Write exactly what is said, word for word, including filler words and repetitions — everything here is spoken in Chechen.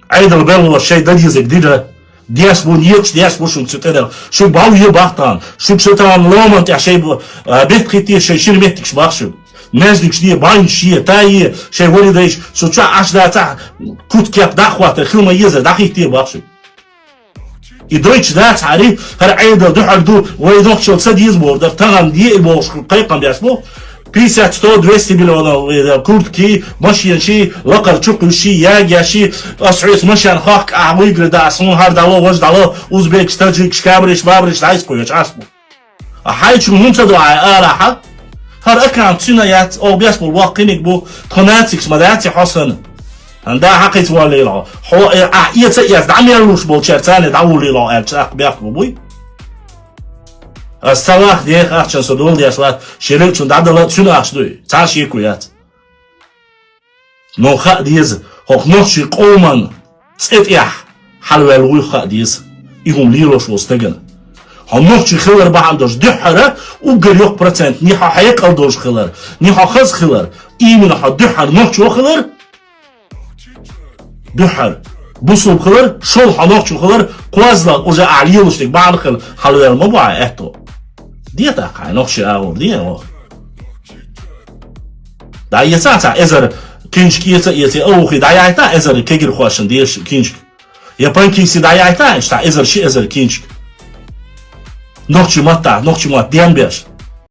Ӏедал белхаш шоай дан дезарг дира. Деш ба, некъаш деш ба шуга цу тӀарах. Шуга бӀаьве бах тахана. Шуга шоай тахана лоаман тӀа шоай б-, а, бетта хетте шоай шира меттигаш бах шуга. Маьждигаш де, бӀайнаш е, та е, шоай вари дайш, со чу Ӏаш дацахь, куц-кеп дӀахоттар, хила ма езар, дӀахетте бах шуга. И дойчу дац хьари, хӀара Ӏедал дуьхьал ду, вай нохчалла ца деза бохург дар, тахана де и бохуш кхайкхам беш бу. Пятьдесят, сто, двести миллионов, э, куртки, машинаши, лакхара чукхуьйши, ягеши, ас хьоьца машен хахка, ахь вуйгара да, ас хьуна хӀара дӀало, важа дӀало, узбекаш, таджикаш, кабриш, бабриш, дӀайса кхуьйгӀача ас бу. А хьайчу хӀунда ца ду хьайн арахьа? ХӀара аккаунт цуьнан яц, оха беш болу воккха кхиниг бу, тхо нацикаш ма дац и хьо санна. ХӀан да хьакхийца воллийла хьо. Хьо, э, ахь эца а эца, дӀа мел луш болчаьрца царна дӀавуллийла хьо аьлча, тӀаккха бехк бу буй? Ас ца ваха деха ахчан со дола деш вац, шерилчун дӀадала цуьнан ахча дуй, цхьа шеко яц. Но хаа деза, хӀокху нохчийн къоман цӀе тӀехь хьалаваьлла вуй хаа деза, и хӀума лелош волу стагана. Хьо нохчи хилар бахьана долуш дуьххьара, уггар йоккха процент, ни хьо хьекъал долуш хилар, ни хьо хаза хилар, именно хьо дуьххьара нохчо хилар, дуьххьара бусулба хилар, шул хьо нохчо хилар, кхозлагӀа уже ахь лелош дерг бахьана хила хьалаваьлла ма бу хьан аьтто. Де тӀаккха хьайн нохчи агӀор, де оха. ДӀаэца цхьа эзар киншка, эца а эца, а вухий дӀаяйта эзар кегирхошна дезаш киншка. Я панкиси дӀаяйта иштта эзар, ши эзар киншка. Нохчи матта, нохчи матта дем беш.